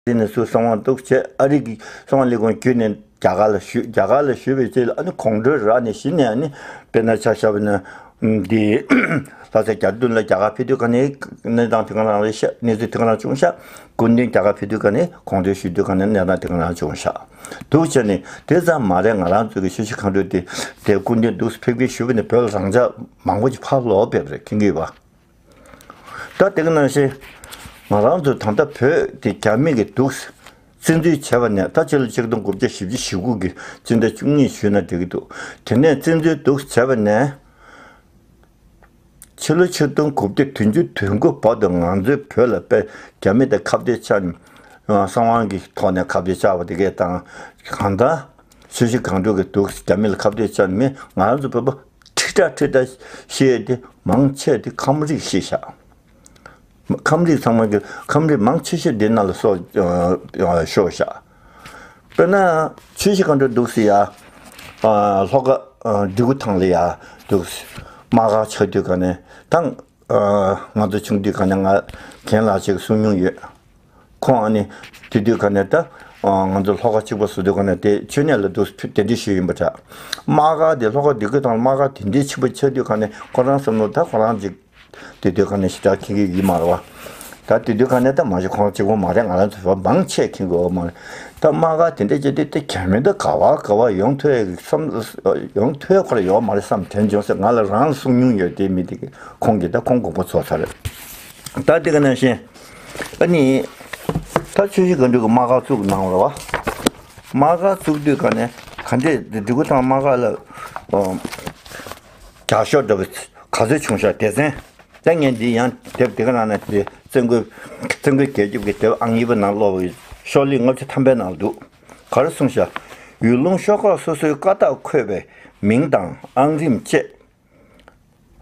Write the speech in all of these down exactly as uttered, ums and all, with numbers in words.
རི་ནས་ཚུར་གསང་བ་འདུག་བྱས། ཨ་རི་གི་གསང་བ་ལས་ཁུངས་བརྒྱུད་ནས་རྒྱ་གར་ལ་བཞུད། རྒྱ་གར་ལ་བཞུད་པའི་རྗེས་ལ་ཨ་ནི་ཁོང་ཁྲོ་རག་ནས་གཞི་ནས་ཨ་ནི་དཔེར་ན་ཆ་བཞག་པ་ན་འདི་ལྷ་ས་གྱ་སྟོན་ལ་རྒྱ་གར་ཕེབས་དུས་ག་ནས་གནས་སྟངས་དེ་ག་རང་རེད་ཤག་གནས་ཚུལ་དེ་ག་རང་བྱུང་ཤག་སྐུ་མདུན་རྒྱ་གར་ཕེབས་དུས་ག་ནས་ཁོང་ཁྲོ་ཞུ་དུས་ག་ནས་གནས་སྟངས་དེ་ག་རང་བྱུང་ཤག་འདུག་བྱས་ནས་དེ་ཙམ་མ་རེད། ང་རང་ཚོ་གི་ཆུ་བཞི་སྒང་དྲུག་དེ་དེ་སྐུ་མདུན་འདུག་ཕེབས་སྐྱེལ་ཞུས་པ་ནས་བོད་ལ་རང་འཇགས་མང་པོ་ཅིག་ཕར་ལོག་ཕེབས་རེད། མཁྱེན་གྱི་ཡོད་པ། ད་དེ་ག་ནང་བཞིན་ང་རང་ཚོ་ད་ལྟ་བོད་དེ་རྒྱ་མི་གིས་འདུག་བཙན་འཛུལ་བྱས་པ་ནས། ད་ཕྱི་ལོ་ཆིག་སྟོང་དགུ་བརྒྱ་བཞི་བཅུ་ཞེ་དགུ་གི་སྤྱི་ཟླ་བཅུ་གཉིས་ཞུས་ན་འགྲིག་གི་འདུག་དེ་ནས་བཙན་འཛུལ་འདུག་བྱས་པ་ནས། ཕྱི་ལོ་ཆིག་སྟོང་དགུ་བརྒྱ་བདུན་ཅུ་དོན་དགུ་བར་དུ་ང་ཚོའི་བོད་ལ་དཔེ་རྒྱ་མི་དང་ཁ་གཏད་བཅག་ནས། གསང་བ་གི་ཐོག་ནས་ཁ་གཏད་བཅག་པ་དེ་གས་དང་། གང་ལྟར་ཆུ་བཞི་སྒང་དྲུག་གི་འདུག་རྒྱ་མི་ལ་ཁ་གཏད་བཅག་ནས་མི་ང་རང་ཚོ་བོད་པ་ཁྲི་ཕྲག་ཁྲི་ཕྲག་ཤི་ཡས་དེ་མང་ཆེ་དེ་ཁམས་རིགས་ཤི་ཤག་ཁམས་རིགས་ཚང་མ་གི་ཁམས་རིགས་མང་ཆེ་ཤོས་འདི་ནང་ལ་སྲོག་ཤོར་ཤག་དཔེར་ན་ཆུ་བཞི་སྒང་དྲུག་འདུག་སེ་ཡ། ལྷོ་ཁ་འབྲི་གུང་ཐང་ལ་ཡ་འདུག་སེ་དམག་སྒར་ཆགས་དུས་ག་ནས་ད། ང་ཚོ་ཆུང་དུས་ག་ནས་ང་རྒན་ལགས་ཅིག་གསུང་མྱོང་ཡོད། ཁོང་ཨ་ནི་དེ་དུས་ག་ནས་ད། ང་ཚོ་ལྷོ་ཁ་གཅིག་པ་བཟོ་དུས་ག་ནས་དེ་མཆོད་གནས་ལ་འདུག་སེ་གདན་འདྲེན་ཞུས་ཡིན་པ་འདྲ། དམག་སྒར་དེ་ལྷོ་ཁ་འབྲི་གུང་ཐང་དམག་སྒར་དེ་འདྲའི་ཆེན་པོ་ཆགས་དུས་ག་ནས་ཁོ་རང་བསམ་བློ་ད་ཁོ་རང་ཅིག་དེ་དུས་ག་ནས་ཞེ་དྲག་མཁྱེན་གྱི་ཡོད་མ་རེད་བ། ད་དེ་དུས་ག་ནས་ད་མ་གཞི་ཁོང་གཅིག་པོ་མ་རེད། ང་རང་ཚོ་བ་མང་ཆེ་མཁྱེན་གྱི་ཡོད་མ་རེད། ད་དམག་སྒར་དེ་འདྲ་བྱས་དུས་དེ་རྒྱ་མི་ད་ག་བ་ག་བ་ཡོང་ཐུབ་ཡ་གི་བསམ་ཡོང་ཐུབ་ཡ་ཁོ་རང་ཡོད་མ་རེད་བསམ་དྲན་བྱུང་ཟེར་ང་ལ་རང་གསུང་མྱོང་ཡོད། དེ་མི་དེ་གི་ཁོང་གིས་ད་ཁོང་དགོངས་པ་རྫོགས་ཚར་རེད། ད་དེ་ག་ནང་བཞིན་ཨ་ནི་ད་ཆུ་བཞི་སྒང་དྲུག་གི་དམག་སྒར་བཙུགས་གནང་བ་རེད་བ། དམག་སྒར་བཙུགས་དུས་ག་ནས་ག་འདྲས་འདི་འབྲི་གུང་ཐང་དམག་སྒར་ལ་ཨ་རྒྱབ་སྐྱོར་འདྲ་བོ་ག་ཚོད་བྱུང་ཤག་སྡེ་ཚན། ད་ངས་འདི་ཡང་དེབ་དེ་ག་ནང་ན་དེ་བཙན་རྒོལ་བཙན་རྒོལ་རྒྱལ་སྐྱོབ་ཀྱི་དེབ་ཨང་གཉིས་པ་ནང་ཀློག་པའི་ཤོག་ལྷེ་ལྔ་བཅུ་ཐམ་པའི་ནང་འདུག་ག་རེ་གསུངས་ཤག་ཡུལ་ལུང་ཤོག་ཁག་སོ་སོའི་བཀའ་རྟགས་འཁོད་པའི་མིང་དང་ཨང་རིམ་བཅས་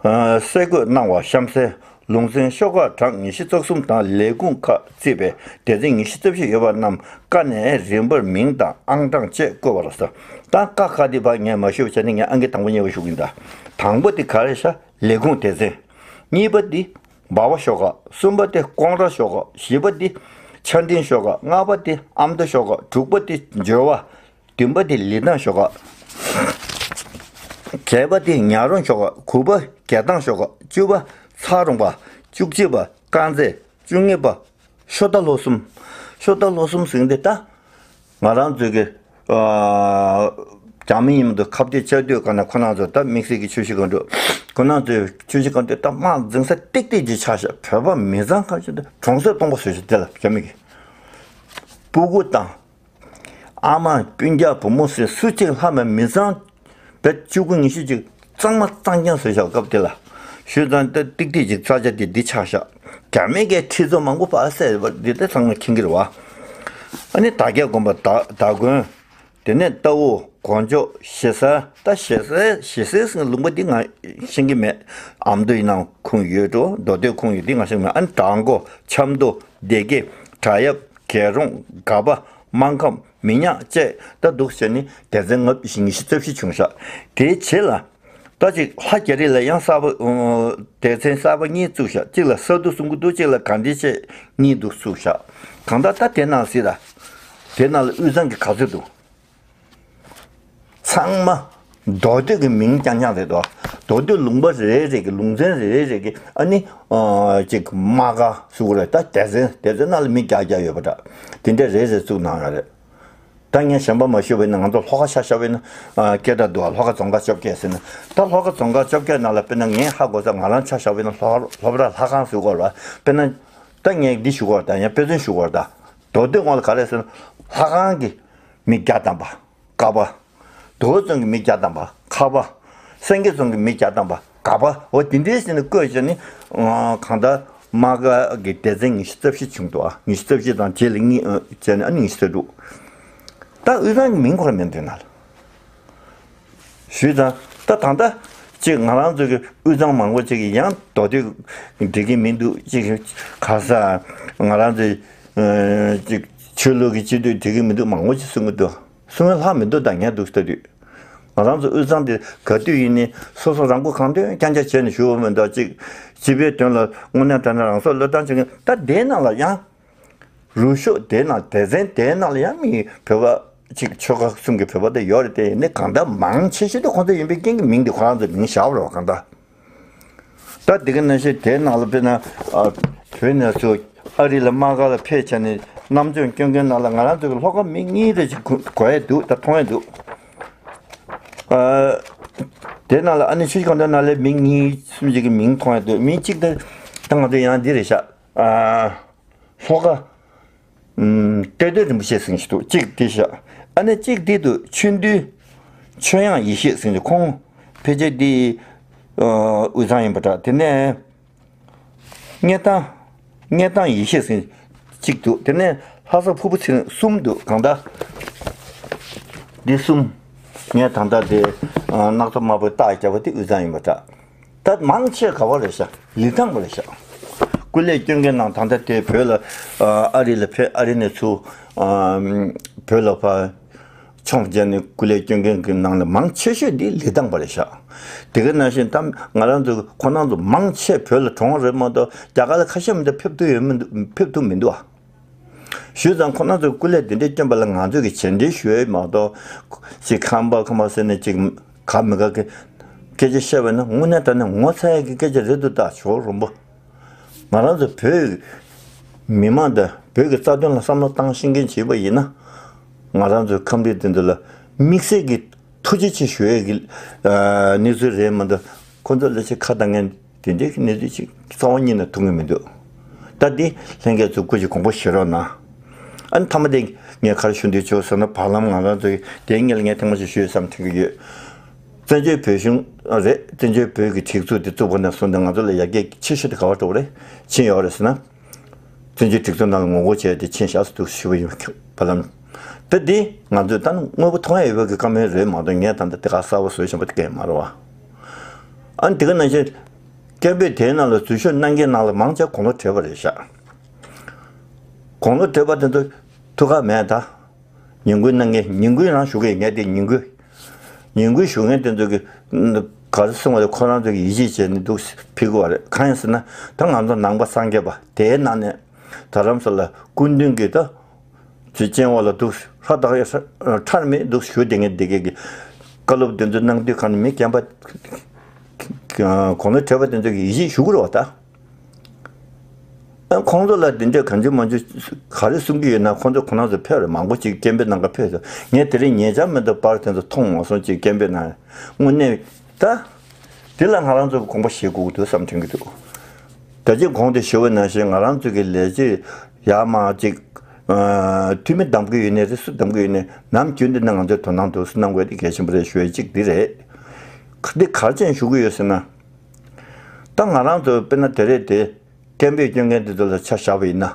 གསལ་འགོད་གནང་བ་གཤམ་གསལ། ལུང་ཚན་ཤོག་ཁག་གྲངས་ཉི་ཤུ་རྩ་གསུམ་དང་ལས་ཁུངས་ཁག་བརྩིས་པའི་སྡེ་ཚན་ཉི་ཤུ་རྩ་བཞི་ཡོད་པ་རྣམས་ཀ་ནས་རིམ་པར་མིང་དང་ཨང་གྲངས་བཅས་བཀོད་པ་ལ་སོགས། ད་ཀ་ཁ་དེ་ཕར་ངས་མ་ཞུ་བ་བྱས་ནས་ངས་ཨང་ཀི་དང་པོ་གཉིས་པ་ཞུ་གི་ཡིན། ད་དང་པོ་དེ་ག་རེ་ཤག་ལས་ཁུངས་སྡེ་ཚན། གཉིས་པ་དེ་འབའ་བ་ཤོག་ཁག་གསུམ་པ་དེ་ཀོང་ར་ཤོག་ཁག་བཞི་པ་དེ་ཆ་འཕྲིན་ཤོག་ཁག་ལྔ་པ་དེ་ཨ་མདོ་ཤོག་ཁག་དྲུག་པ་དེ་འཇོལ་བ། བདུན་པ་དེ་ལི་ཐང་ཤོག་ཁག་བརྒྱད་པ་དེ་ཉག་རོང་ཤོག་ཁག་དགུ་པ་རྒྱལ་ཐང་ཤོག་ཁག་བཅུ་པ་ཚ་རོང་པ། བཅུ་གཅིག་པ་དཀར་མཛེས། བཅུ་གཉིས་པ་ཤོ་རྟ་ལྷོ་གསུམ། ཤོ་རྟ་ལྷོ་གསུམ་ཟེར་འདི་ད་ང་རང་ཚོའི་གི་རྒྱ་མི་ཡིན་མི་འདུག་ཁ་གཏད་བཅག་དུས་ག་ནས་ཁོ་རང་ཚོ་ད་དམིགས་བསལ་གྱི་ཆུ་བཞི་སྒང་དྲུག་ཁོ་རང་ཚོའི་ཆུ་བཞི་སྒང་དྲུག་ད་དམག་འཛིང་ས་ཏིག་ཏིག་ཅིག་ཆགས་ཤག་བོད་པ་མི་ཚང་ཁ་ཤས་དེ་གྲོང་གསེབ་སྟོང་པ་བཟོས་ཤག་དེ་ལ་རྒྱ་མི་གིས་སྤུ་གུ་དང་། ཨ་མ་སྤུན་ཀྱག་བུ་མོ་ཟེར་སུ་གཅིག་ལྷག་མེད། མི་ཚང་བེད་བཅུ་དགུ་ཉི་ཤུ་ཅིག་གཙང་མ་གཙང་རྐྱང་བཟོས་ཤག་སྐབས་དེ་ལ། ཞུས་ཙང་ད་ཏིག་ཏིག་ཅིག་རྩ་ཆེ་དེ་འདི་ཆགས་ཤག་རྒྱ་མི་གའི་ཁྲི་ཚོ་མང་པོ་ཕར་བསད་པ་འདི་ད་ཚང་མ་མཁྱེན་གྱི་རེད་བ། ཨ་ནི་དར་རྒྱས་དགོན་པ་དར་དར་དགོན། དེ་ནས་རྟའུ་གོ་འཇོ་ཞེ་ས། ད་ཞེ་ས་ཞེ་ས་ཟེར་ལུང་པ་འདི་ང་ཤེས་ཀྱི་མེད། ཨ་མདོ་ཡིན་ནའང་ཁུངས་ཡོད་འགྲོ། མདོ་སྟོད་ཁུངས་ཡོད་འདི་ང་ཤེས་ཀྱི་མེད། ཨ་ནི་བྲག་མགོ་ཆབ་མདོ་སྡེ་དགེ་བྲག་གཡབ། རྒྱལ་རོང་དགའ་པ་སྨར་ཁམས་མི་ཉག་བཅས་ད་འདུག་ཟེར་ནི་སྡེ་ཚན་ལྔ་བཅུ་ཉི་ཤུ་རྩ་བཞི་བྱུང་ཤག་དེའི་རྗེས་ལ་ད་ཅིག་ལྷ་རྒྱ་རི་ལ་ཡང་གསར་པ་སྡེ་ཚན་གསར་པ་གཉིས་བཙུགས་ཤག་གཅིག་ལ་ས་རྡོ་གསུང་གི་འདུག་གཅིག་ལ་དགའ་ལྡན་བཅས་གཉིས་འདུག་བཙུགས་ཤག་གང་ལྟར་ད་དེ་ནང་སྲིད་ལ་དེ་ནང་ལ་དབུས་གཙང་གི་ག་ཚོད་འདུག་ཚང་མ་མདོ་སྟོད་ཀྱི་མིང་རྐྱང་རྐྱང་རེད་དོ། མདོ་སྟོད་ལུང་པ་རེ་རེ་གི་ལུང་ཚན་རེ་རེ་གི་ཨ་ནི་ཅིག་དམག་སྒར་ཟེར་དགོས་རེད། ད་སྡེ་ཚན་སྡེ་ཚན་ནང་ལ་མི་བརྒྱ་བརྒྱ་ཡོད་པ་འདྲ། དེ་འདྲ་རེ་རེ་བཙུགས་གནང་ཡོད་རེད། ད་ངས་གཞན་པ་མ་ཞུས་པ་ཡིན་ན་ང་ཚོ་ལྷོ་ཁ་ཆ་བཞག་པ་ཡིན་ན་སྐད་གྲགས་འདུག་ལྷོ་ཁ་རྫོང་ཁག་བཅོ་བརྒྱད་ཟེར་ན། ད་ལྷོ་ཁ་རྫོང་ཁག་བཅོ་བརྒྱད་ནང་ལ་དཔེར་ན་ངས་ཧ་གོ་ས་ང་རང་ཆ་བཞག་པ་ཡིན་ན་ལྷོ་ལྷོ་ཕྱོགས་ལྷ་ཁང་ཟེར་དགོས་རེད་བ། དཔེར་ན་ད་ངས་འདི་ཞུ་དགོས་རེད། ད་ཡང་དཔེ་མཚོན་ཞུ་དགོས་རེད། ད་མདོ་སྟོད་སྔོན་ལ་ག་རེ་ཟེར་ན་ལྷ་ཁང་གི་མི་བརྒྱ་ཐམ་པ། དགའ་པ། དོལ་རྫོང་གི་མི་བརྒྱ་ཐམ་པ་ཁ་པ། སེང་གེ་རྫོང་གི་མི་བརྒྱ་ཐམ་པ་དགའ་པ། འོ་དེ་འདྲའི་ཞིག་ནས་བཀོད་བྱས་ནས་གང་ལྟར་དམག་སྒར་གྱི་སྡེ་ཚན་ཉི་ཤུ་རྩ་བཞི་བྱུང་འདུག་ཨ་ཉི་ཤུ་རྩ་བཞི་དང་རྗེས་ལ་གཉིས་བྱས་ནས་ཨ་ནི་ཉི་ཤུ་རྩ་དྲུག་ད་དབུས་གཙང་གི་མིང་ཁོ་ར་མེད་འདུག་ན་ལ། ཞུས་ཙང་ད་ད་ལྟ་ཅིག་ང་རང་ཚོ་གི་དབུས་གཙང་མང་པོ་ཅིག་གི་ཡང་མདོ་སྟོད་འགྲིག་གི་མི་འདུག་ཅིག་ག་ས་ང་རང་ཚོའི་ཅིག་ཆོས་ལུགས་ཀྱི་སྤྱི་འཐུས་འགྲིག་གི་མི་འདུག་མང་པོ་ཅིག་གསུང་གི་འདུག་གསུང་ཡ་ལྷག་མི་འདུག་ད་ངས་འདུག་ལྟ་དུས། ང་རང་ཚོ་དབུས་གཙང་དེ་ག་དུས་ཡིན་ནའི་སོ་སོ་རང་མགོ་གང་ཐོན་རྐྱང་རྐྱང་བྱས་ནས་བཞུགས་པ་མིན་འདུག་ཅིག་སྤྱི་པའི་དོན་ལ་དངོས་གནས་དྲང་གནས་རང་སྲོག་བློས་བཏང་བྱེད་མཁན་ད་དེའི་ནང་ལ་ཡང་ རུ་ཤོག་དེའི་ནང་སྡེ་ཚན་དེའི་ནང་ལ་ཡང་མི་བོད་པ་ཅིག་ཆོལ་ཁ་གསུམ་གྱི་བོད་པ་དེ་ཡོད་རེད་དེ། ཡིན་ནའི་གང་ལྟར་མང་ཆེ་ཤོས་དེ་ཁོང་ཚོ་ཡིན་པའི་རྐྱེན་གྱིས་མིང་དེ་ཁོ་རང་ཚོའི་མིང་བཞག་པ་རེད་བ། གང་ལྟར་ད་དེ་ག་ནང་བཞིན་དེའི་ནང་ལ་དཔེར་ན་ཨ་བོད་ནས་ཚུར་ཨ་རི་ལ་དམག་སྒར་ལ་ཕེབས་བྱས་ནས་གནམ་གྲུ་སྐྱོད་མཁན་ནང་ལ་ང་རང་ཚོ་གི་ལྷོ་ཁ་མི་གཉིས་རེ་ཅིག་གོ་གོ་ཡས་འདུག་ད་མཐོང་ཡས་འདུག་ཨ་དེ་ནང་ལ་ཨ་ནི་ཆུ་བཞི་སྒང་དྲུག་ནང་ལ་མི་གཉིས་གསུམ་ཅིག་གི་མིང་མཐོང་ཡས་འདུག་མི་གཅིག་དེ་ད་ང་ཚོ་ཡང་འདི་རེད་ཤག་ཨ་ལྷོ་ཁ་ཨུམ་གཏེར་སྟོན་རིན་པོ་ཆེ་ཟེར་མཁན་ཞིག་འདུག་གཅིག་དེ་ཤག་ཨ་ནི་གཅིག་དེ་འདུག་ཆོས་འདུལ་ཆོས་དབྱངས་ཡེ་ཤེས་ཟེར་མཁན་ཞིག་ཁོང་ཕལ་ཆེར་དེ་ཨ་དབུས་གཙང་ཡིན་པ་འདྲ། དེ་ནས་གཉེར་དང་གཉེར་དང་ཡེ་ཤེས་ཟེར་གཅིག་འདུག་དེ་ནས་ལྷ་ས་ཕུར་བུ་ཚེ་རིང་གསུམ་འདུག་གང་ལྟར་འདི་གསུམ། ངས་ད་ལྟ་དེ་ཨ་སྣག་ཚ་དམར་པོའི་རྟགས་བརྒྱབ་པ་དེ་དབུས་གཙང་ཡིན་པ་འདྲ། ད་མང་ཆེ་ག་བ་རེད་ཤག་ལི་ཐང་པ་རེད་ཤག་སྐུ་ལས་སྐྱོན་མཁན་ནང་ད་ལྟ་དེ་བོད་ལ་ཨ་རི་ལ་ཕེབས། ཨ་རི་ནས་ཚུར་བོད་ལ་ཕར་མཆོང་བརྒྱབ་ནས་སྐུ་ལས་སྐྱོན་མཁན་གྱི་ནང་ལ་མང་ཆེ་ཤོས་འདི་ལི་ཐང་པ་རེད་ཤག་དེ་ག་ནང་བཞིན་ད་ང་རང་ཚོ་ཁོ་རང་ཚོ་མང་ཆེ་བོད་ལ་གྲོངས་རེད་མ་གཏོགས་རྒྱ་གར་ལ་ཁ་ཤས་མི་འདུག་ཕེབས་ཐུབ་ཡོད་མི་འདུག་ཕེབས་ཐུབ་མི་འདུག་ཨ། ཞུས་ཙང་ཁོ་རང་ཚོས་སྐུ་ལས་དེ་འདྲའི་བསྐྱོན་པ་ལ་ང་ཚོས་ཀྱི་བྱས་འབྲེལ་ཞུ་ཡས་མ་གཏོགས་ཅིག་ཁམས་པ་ཁམས་པ་ཟེར་ནས་ཅིག་དགའ་མི་དགའ་གི་སྐད་ཆ་བཤད་པ་ན་དངོས་གནས་དྲང་གནས་ངོ་ཚ་ཡས་ཀྱི་སྐད་ཆ་རེད་འདུག་ད་ཇོ་བོ་རོང་པོ། ང་རང་ཚོ་བོད་མི་མང་དང་བོད་ཀྱི་རྩ་དོན་ལ་བསམ་བློ་བཏང་ཤེས་མཁན་བྱས་པ་ཡིན་ན། ང་རང་ཚོའི་ཁམས་རིགས་དེ་ཚོ་ལ་དམིགས་བསལ་གྱི་ཐུགས་རྗེ་ཆེ་ཞུ་ཡས་ཀྱི་ཨ་གནས་ཚུལ་རེད་མ་གཏོགས་ཁོ་ཚོ་ལ་ཅིག་ཁ་བཏང་མཁན་དེ་འདྲའི་གནས་ཚུལ་ཅིག་རྩ་བ་ཉིད་ནས་ཐུག་གི་མི་འདུག་ད་འདི་ལྷན་རྒྱས་ཚོ་སྐུ་མཁྱེན་དགོངས་པ་བཞེས་རོགས་གནང་། ཨ་ནི་མཐའ་མ་དེ་ངས་ག་རེ་ཞུ་འདོད་བྱུང་ཟེར་ན། བར་ལམ་ང་རང་ཚོ་དེའི་སྔོན་ལ་ངས་ཐེངས་མ་ཞིག་ཞུས་བསམ་དྲན་གྱི་ཡོད། བཙན་བྱོལ་བོད་གཞུང་རེད། བཙན་བྱོལ་བོད་ཀྱི་སྒྲིག་འཛུགས་དེ་བཙུགས་པ་ནས་བཟུང་སྟེ་ང་ཚོ་ལ་ཡར་རྒྱས་ཆེ་ཤོས་དེ་ག་བ་འགྲོ་བ་རེད། ཕྱིན་ཡོད་རེད་ཟེར་ན། བཙན་བྱོལ་སྒྲིག་འཛུགས་ནང་ལ་ངོ་རྒོལ་བྱས་ཏེ་ཕྱིན་བཞག་ཟེར་འདུག་ཞུ་བ་ཡིན། བར་ལམ་དེ་འདི་ང་ཚོས་ད་དངོས་པོ་མཐོང་ཡ་ཡོད་པའི་གི་བཀའ་མོལ་རེད་མ་གཏོགས་ངས་ད་ལྟ་དེ་ག་གསར་པ་བཟོས་བཞིན་པ་དེ་གས་མ་རེད་བ། ཨ་ནི་དེ་ག་ནང་བཞིན་སྐད་འབོད་དེའི་ནང་ལ་འཛུལ་ཞུགས་གནང་མཁན་ནང་ལ་མང་ཆེ་དགུང་ལོ་བགྲེས་པ་རེད་ཤག་དགུང་ལོ་བགྲེས་པ་དེ་ཚོ་ཐུགས་ཁག་མེད་ད། ཉིན་གུང་གནང་མཁན་ཉིན་གུང་རང་ཞུ་གི་ཡིན། ངས་དེ་ཉིན་གུང་ཉིན་གུང་ཞུ་མཁན་དེ་ཚོ་གི་ག་རེ་གསུང་བ་རེད། ཁོ་རང་ཚོ་གི་ཡིད་ཆེས་བྱས་ནས་འདུག་ཕེབས་དགོས་པ་རེད། གང་ཡིན་ཟེར་ན་ད་ང་ཚོ་ནང་པ་སངས་རྒྱས་པ་དེའི་ནང་ནས་རྡ་རམ་ས་ལ་སྐུ་མདུན་གྱི་ད་ཚུལ་སྤྱན་འོག་ལ་འདུག་ཧྲ་ཐག་ཡ་ཁྲ་མེད་འདུག་ཞུ་བསྡད་མཁན་དེ་གས་ཀྱི་བཀའ་སློབ་དེ་ཚོ་གནང་དུས་གང་ནས་མི་རྒན་པ་དགུང་ལོ་བགྲེས་པ་དེ་ཚོ་གི་ཡིད་ཆེས་ཞུ་གི་རེད་བ་ད། ཨ་ཁོང་ཚོ་ལ་དེ་འདྲའི་གང་བྱུང་མང་བྱུང་ག་རེ་གསུང་གི་ཡོད་ན། ཁོང་ཚོ་ཁོ་རང་ཚོ་ཕེབས་རེད། མང་པོ་ཅིག་སྐད་འབོད་གནང་ག་ཕེབས་སོང་། ངས་དེ་རིང་ཉེ་ཆར་མི་འདུག་པར་དེ་ཚོ་མཐོང་མ་སོང་། ཅིག་སྐད་འབོད་གནང་། དངོས་གནས་ད་དེ་ལ་ང་རང་ཚོ་དགོངས་པ་བཞེས་དགོས་ཀྱི་འདུག་བསམ་དྲན་གྱི་འདུག་ད་ཅི་གོང་དུ་ཞུ་བ་ནང་བཞིན་ང་རང་ཚོ་གི་ལས་བྱེད་ཡར་མར་ཅིག་ཨ་འཐུས་མི་གདམ་གྱི་ཡོད་ནའི་རེད། སུ་གདམ་གྱི་ཡོད་ནའི་ནམ་རྒྱུན་དུ་ནི་ང་ཚོས་དོ་སྣང་འདུག་སེ་གནང་དགོས་དེ་གལ་ཆེན་པོ་རེད་ཞུ་ཡ་གཅིག་འདི་རེད། འདི་ག་རེ་བྱས་ནས་ཞུ་གི་ཡོད་ཟེར་ན། ད་ང་རང་ཚོ་དཔེར་ན་དེ་རེད་དེ། སྐད་འབོད་སྐྱོན་མཁན་དེ་ཚོ་ལ་ཆ་བཞག་པ་ཡིན་ན།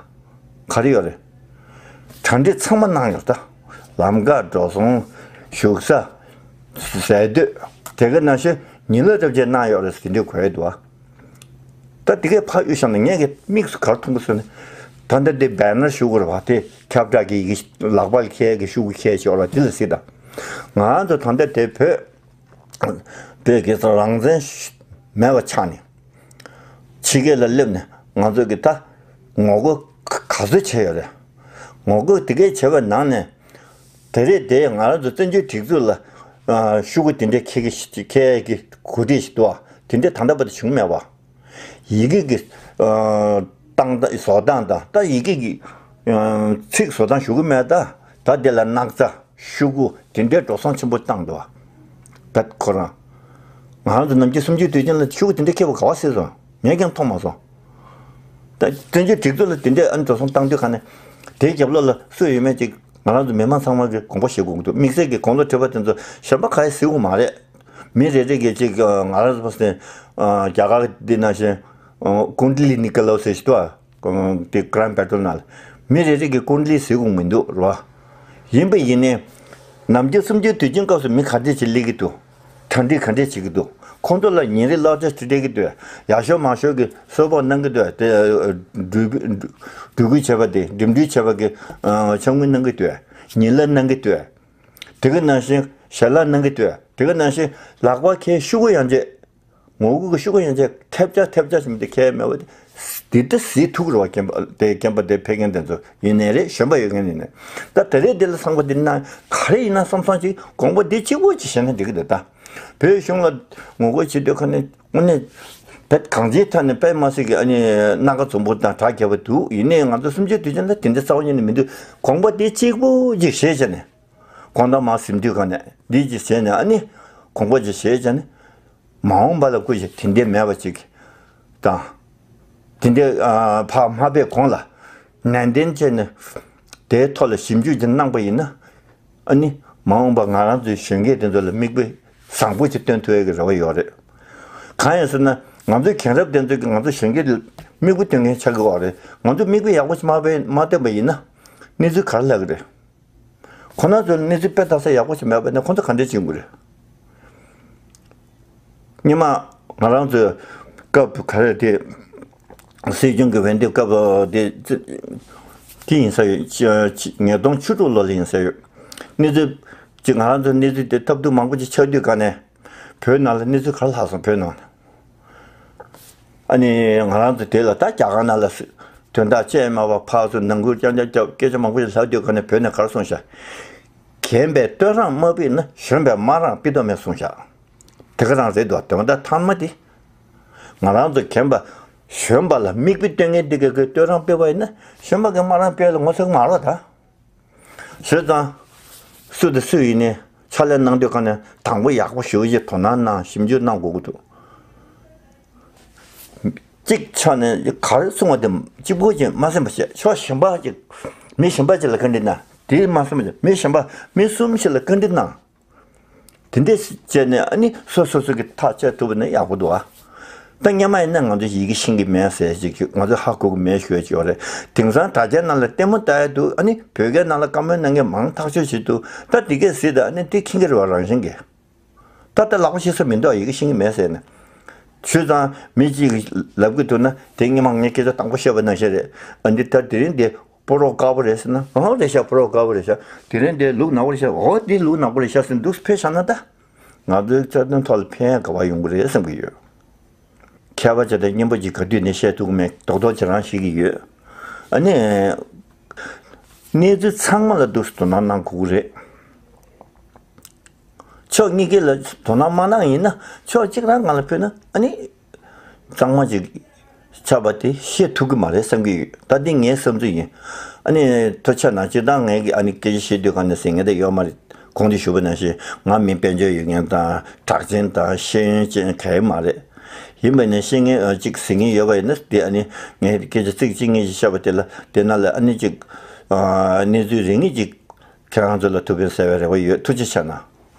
ག་རེ་ཡོད་རེད། གྲ་སྒྲིག་ཚང་མ་གནང་ཡོད་ད། ལམ་ཁ་འགྲོ་སོང་། བཞུགས་ས། ཟས་དུས། དེ་ག་ནང་བཞིན་ཉིན་ལ་རབ་བྱས་གནང་ཡོད་རེད་ཟེར་དེ་འདྲའི་གོ་ཡོད་འདུག་བ། ད་དེ་གའི་ཕར་གཡུག་བཞག་ན་ངས་གི་དམིགས་སུ་ག་རེ་མཐོང་གི་ཟེར་ན། ད་ལྟ་དེ་བེ་ནར་ཞུ་དགོས་རེད་བ། དེ་ཁྱབ་བསྒྲགས་ཀྱི་ཡི་གེ་ལག་པ་ལ་འཁྱེར་གི་ཤོག་གུ་འཁྱེར་བྱས་ཡོད་རེད་བ། དེ་ལ་གཟིགས་དང་། ང་ཚོ་ད་ལྟ་དེ་བོད། བོད་ཀྱི་རང་བཙན་མེད་པ་ཆགས་ནས། ཕྱི་རྒྱལ་ལ་སླེབས་ནས་ང་ཚོ་གི་ད་ངོ་རྒོལ་ག་ཚོད་བྱས་ཡོད་རེད། ངོ་རྒོལ་དེ་གས་བྱས་པའི་ནང་ནས་དེ་རེད་དེ་ང་རང་ཚོ་བཙན་བྱོལ་སྒྲིག་འཛུགས་ལ་ཤོག་གུ་དེ་འདྲའི་འཁྱེར་གི་འཁྱེར་གི་གོ་སྒྲིག་ཞིག་འདུག་ཨ། དེ་འདྲའི་ད་ལྟ་བར་དུ་བྱུང་མེད་པ། ཡི་གེ་གི་བཏང་བཟོ་སྟངས་དང་ད་ཡི་གེ་གི་ཚིག་བཟོ་སྟངས་ཞུ་གི་མེད་ད། ད་དེ་ལ་སྣག་ཚ། ཤོག་གུ་དེ་འདྲའི་འགྲོ་སོང་ཆེན་པོ་བཏང་འདུག་བ། ད་ཁོ་རང་། ང་རང་ཚོ་ནམ་རྒྱུན་གསུམ་བཅུའི་དུས་ཆེན་ལ་ཤོག་གུ་དེ་འདྲ་ཁྱེར་བ་ག་བ་སྲིད་སོང་། ངས་ཀྱང་མཐོང་མ་སོང་། ད་བཙན་བྱོལ་སྒྲིག་འཛུགས་ལ་དེ་འདྲའི་ཨ་ནི་འགྲོ་སོང་བཏང་དུས་ག་ནས་དེའི་རྒྱབ་ལོགས་ལ་སུ་ཡོད་མེད་ཅིག་ང་རང་ཚོ་མི་མང་ཚང་མ་གི་དགོངས་པ་བཞེས་དགོས་ཀྱི་འདུག་དམིགས་བསལ་གྱི་དགུང་ལོ་བགྲེས་པ་དེ་ཚོ་གཞན་པ་ག་ཡེ་ཟེར་དགོས་མ་རེད། མི་རེ་རེ་གིས་ཅིག་ང་རང་ཚོ་རྒྱ་གར་འདི་ནང་བཞིན་ཀུན་ཌི་ལི་ནི་ཀ་ལོ་ཟེར་ཞིག་འདུག་ཨ། དེ་གྷ་རན་ཌི་པེ་ཊལ་ནང་ལ་མི་རེ་རེ་གིས་ཀུན་ཌི་ལི་ཟེར་དགོས་མི་འདུག་རེད་བ། ཡིན་པ་ཡིན་ནའི། ནམ་རྒྱུན་གསུམ་བཅུའི་དུས་ཆེན་སྐབས་སུ་མི་ག་འདྲས་ཅིག་སླེབས་ཀྱི་འདུག་གྲ་སྒྲིག་ག་འདྲས་བྱེད་ཀྱི་འདུག་ཁོང་ཚོ་ལ་ཉིན་རེའི་གློག་ཆས་ཅིག་སྤྲད་ཀྱི་འདུག་ཡག་ཤོས་མང་ཤོས་ཀྱི་གསོལ་ཕོགས་གནང་གི་འདུག་དེ་འགྲུལ་འགྲུལ་འགྲུལ་སྐུལ་བྱས་པ་དེ་འགྲིམ་འགྲུལ་བྱས་པ་གི་ཆ་དངུལ་གནང་གི་འདུག་ཉིན་གླ་གནང་གི་འདུག་དེ་ག་ནང་བཞིན་ཞལ་ལག་གནང་གི་འདུག་དེ་ག་ནང་བཞིན་ལག་པ་འཁྱེར་ཤོག་གུ་ཡང་བྱས། ངོ་རྒོལ་གྱི་ཤུགས་ཡོན་ཚད་ཐེབས་ཆག་ཐེབས་ཆག་བྱེད་མི་དེ་ཁས་མེད་པ་དེ། འདི་ལྟ་ཟིག་ཐུག་རེད་བ། རྒན་པ་དེ་རྒན་པ་དེ་ཕེབས་མཁན་དེ་ཚོ་ཡིན་ནའི་རེད། གཞོན་པ་ཡོད་མཁན་ཡིན་ནའི། ད་ད་རེས་འདི་ལ་ཚང་པ་འདི་ན་ག་རེ་ཡིན་ན་བསམ་བསམ་ཅིག་དགོངས་པ་འདི་གཅིག་པོ་ཅིག་བཞེས་ན་འགྲིག་གི་འདུག་ད་བོད་གཞུང་ལ་ངོ་རྒོལ་བྱེད་དུས་ཁ་ནས་དངོས་གནས་བེད་གང་ཅིའི་ཐད་ནས་དཔེ་མ་སྲིད་ཀྱི་ཨ་ནི་སྣ་ཁ་འཛོམས་པོ་དང་གྲགས་རྒྱས་པ་འདུག་ཡིན་ནའི་ང་ཚོ་གསུམ་བཅུའི་དུས་ཆེན་ལ་དེ་འདྲ་རྩ་བ་ཉིད་ནས་མི་འདུག་དགོངས་པ་འདི་གཅིག་པོ་ཅིག་བཞེས་བྱས་ནས། དགོང་དག་མར་གཟིམ་དུས་ག་ནས་འདི་ཅིག་བྱས་ནས་ཨ་ནི་དགོངས་པ་ཅིག་བཞེས་བྱས་ནས། མ་འོངས་པ་ལ་སྐུ་ཞིག་དེ་འདྲའི་མེད་པ་ཅིག་དང་། དེ་འདྲའི་ཨ་ཕར་མ་ཕེབས་གོང་ལ་ནན་ཏན་བྱས་ནས་དེའི་ཐོག་ལ་ཞིབ་འཇུག་ཅིག་གནང་པ་ཡིན་ན། ཨ་ནི་མ་འོངས་པ་ང་རང་ཚོའི་གཞོན་སྐྱེས་དེ་ཚོ་ལ་མིག་དཔེ་བཟང་པོ་ཅིག་སྟོན་ཐུབ་ཡག་གི་རེ་བ་ཡོད་རེད། གང་ཡིན་ཟེར་ན་ང་ཚོའི་རྒན་རབས་དེ་ཚོ་གིས་ང་ཚོ་གཞོན་སྐྱེས་ལ་མིག་དཔེ་སྟོན་མཁན་ཆགས་ཀྱི་ཡོད་རེད། ང་ཚོ་མིག་དཔེ་ཡག་པོ་ཅིག་མ་སྟོན་པ་ཡིན་ན་གནས་ཚུལ་ག་རེ་ལྷག་གི་རེད། ཁོ་ན་ཚོ་གནས་ཚུལ་དཔེ་ལྟ་ས་ཡག་པོ་ཞིག་མེད་པ་ནི་ཁོ་ཚོ་ག་འདྲས་བྱེད་དགོས་རེད། སྔོན་མ་ང་རང་ཚོའི་སྐབས་ག་རེ་དེ། སྲིད་སྐྱོང་གི་འོས་འདེམས་སྐབས་དེ་དེ་ཡིན་ས་ཡོད། ཉིས་སྟོང་བཅུ་དྲུག་ལོ་ལ་ཡིན་ས་ཡོད། གནས་ཚུལ་ཅིག་ང་རང་ཚོ་གནས་ཚུལ་དེ་ཐབས་སྡུག་མང་པོ་ཅིག་ཆགས་དུས་ག་ནས་བོད་ནང་ལ་གནས་ཚུལ་ག་རེ་ལྷག་སོང་། བོད་ནང་ལ། ཨ་ནི་ང་རང་ཚོ་དེ་ལ་ད་རྒྱ་གར་ནང་ལ་དོན་དག་བཅས་མ་པ་ཕར་ཚུར་ནང་ཁུལ་རྐྱང་རྐྱང་རྒྱབ་སྐད་ཆ་མང་པོ་ཞིག་ལབ་དུས་ག་ནས་བོད་ནས་ག་རེ་གསུངས་ཤག་རྒན་པས་བསྟོད་རང་མ་ཕུལ་ན་གཞོན་པས་དམའ་རང་ཕུལ་དོ་མེད་གསུངས་ཤག་དེ་ག་རང་རེད་འདུག་དོན་དག་མཐའ་མ་དེ། ང་རང་ཚོ་རྒན་པ་གཞོན་པ་ལ་མིག་དཔེ་སྟོན་མཁན་དེ་ག་གིས་བསྟོད་རང་ཕུལ་བ་ཡིན་ན་གཞོན་པ་གིས་དམའ་རང་ཕུལ་ལ་ངོ་ཚ་གི་མ་རེད་ད། བྱས་ཙང་། སུ་དང་སུ་ཡིན་ནའི་ཕྱག་ལས་གནང་དུས་ག་ནས་དང་པོ་ཡག་པོ་ཞེ་པོ་ཅིག་དོ་སྣང་གནང་ཞིབ་འཇུག་གནང་དགོས་ཀྱི་འདུག་གཅིག་ཆ་ནས་ག་རེ་གསུང་བ་དེ་གཅིག་པོ་ཅིག་མ་སེམས་པ་བྱས། ཕྱོགས་གཞན་པ་ཅིག་མི་གཞན་པ་ཅིག་ལ་བཀའ་འདྲི་གནང་། དེ་མ་སེམས་པ་བྱས། མི་གཞན་པ་མི་གསུམ་ཞིག་ལ་བཀའ་འདྲི་གནང་། དེ་འདྲས་བྱས་ནས་ཨ་ནི་སོ་སོ་སོ་གི་ཐག་བཅད་ཐུབ་པ་ན་ཡག་པོ་འདུག་ཨ། ད་སྔོན་མ་ཡིན་ན་ང་ཚོ་ཡི་གེ་ཤེས་ཀྱི་མེད་ཟེར་ཅིག་ང་ཚོ་ཧ་གོ་གི་མེད་ཞུ་ཡ་ཅིག་ཡོད་རེད། དེང་སང་དྲ་རྒྱའི་ནང་ལ་ལྟད་མོ་ལྟ་ཡ་འདུག་ཨ་ནི་བོད་སྐད་ནང་ལ་བཀའ་མོལ་གནང་མཁན་མང་ཐག་ཆོད་ཅིག་འདུག་ད་དེ་གས་ཟེར་ད་ཨ་ནི་དེ་མཁྱེན་གྱི་རེད་བ། རང་བཞིན་གྱིས། ད་ལྟ་ལག་པ་ཤེས་ས་མི་འདུག་ཡི་གེ་ཤེས་ཀྱི་མེད་ཟེར་ནས། བྱས་ཙང་མི་གཅིག་གིས་ལབ་ཀྱི་འདུག་ན་དེ་སྔོན་མ་ངས་སྐད་ཆ་དང་པོ་བཤད་པ་ནང་བཞིན་རེད། ཨ་འདི་ད་དེ་རིང་འདི་སྤོ་རོགས་དཀར་པོ་རེད་ཟེར་ན། ཨོ་རེད་ཤག་སྤོ་རོགས་དཀར་པོ་རེད་ཤག་དེ་རིང་འདི་ལུག་ནག་པོ་རེད་ཤག་ཨོ་འདི་ལུག་ནག་པོ་རེད་ཤག་ཟེར་འདུག་ཕེབས་བཞག་ན་ད། ང་ཚོའི་རྩ་དོན་ཐོག་ལ་ཕན་ཡག་ག་པར་ཡོང་གི་རེད་བསམ་གྱི་ཡོད། མཁས་པ་ཅིག་དང་སྙན་པོ་ཅིག་ག་དུས་ནས་བཤད་ཐུབ་ཀྱི་མེད། རྡོག་རྡོག་ཅིག་རང་བཤད་ཀྱི་ཡོད། ཨ་ནི། གནས་ཚུལ་ཚང་མ་ལ་འདུག་སེ་དོ་སྣང་གནང་དགོས་ཀྱི་རེད། ཕྱོགས་གཉིས་ཀའི་ལ་དོ་སྣང་མ་གནང་ཡིན་ན་ཕྱོགས་གཅིག་རང་སྒང་ལ་ཕུད་ན་ཨ་ནི། གཙང་མ་ཅིག་ཆགས་པ་དེ་ཤེས་ཐུབ་ཀྱི་མ་རེད་བསམ་གྱི་ཡོད། ད་འདི་ངའི་བསམ་ཚུལ་ཡིན། ཨ་ནི་ཐུགས་རྗེ་གནང་། སྤྱིར་བཏང་ངས་ཀྱི་ཨ་ནི་སྐད་ཆ་བཤད་དུས་ག་ནས་ཟེར་མཁན་དེ་ཡོད་མ་རེད། གོང་དུ་ཞུས་པ་ནང་བཞིན་ང་མི་དཔལ་འབྱོར་ཡོད་མཁན་དང་གྲགས་ཅན་དང་ཤེས་ཡོན་ཅན་ག་ཡེ་མ་རེད། ཡིན་པ་ནས་ཤེས་མཁན་ཨ་ཅིག་ཟེར་མཁན་ཡོད་པ་ཡིན་ན་དེ་ཨ་ནི་ངས་སྐད་ཆ་ཚིག་གཅིག་གཉིས་ཤིག་བཤད་པ་དེ་ལ་དེ་ནང་ལ་ཨ་ནི་ཅིག་ཨ་གནས་ཚུལ་རེ་གཉིས་ཅིག་ཁྱེད་རང་ཚོ་ལ་ཐུགས་ཕན་གསལ་བའི་རེ་བ་ཡོད། ཐུགས་རྗེ་ཆེ་གནང་།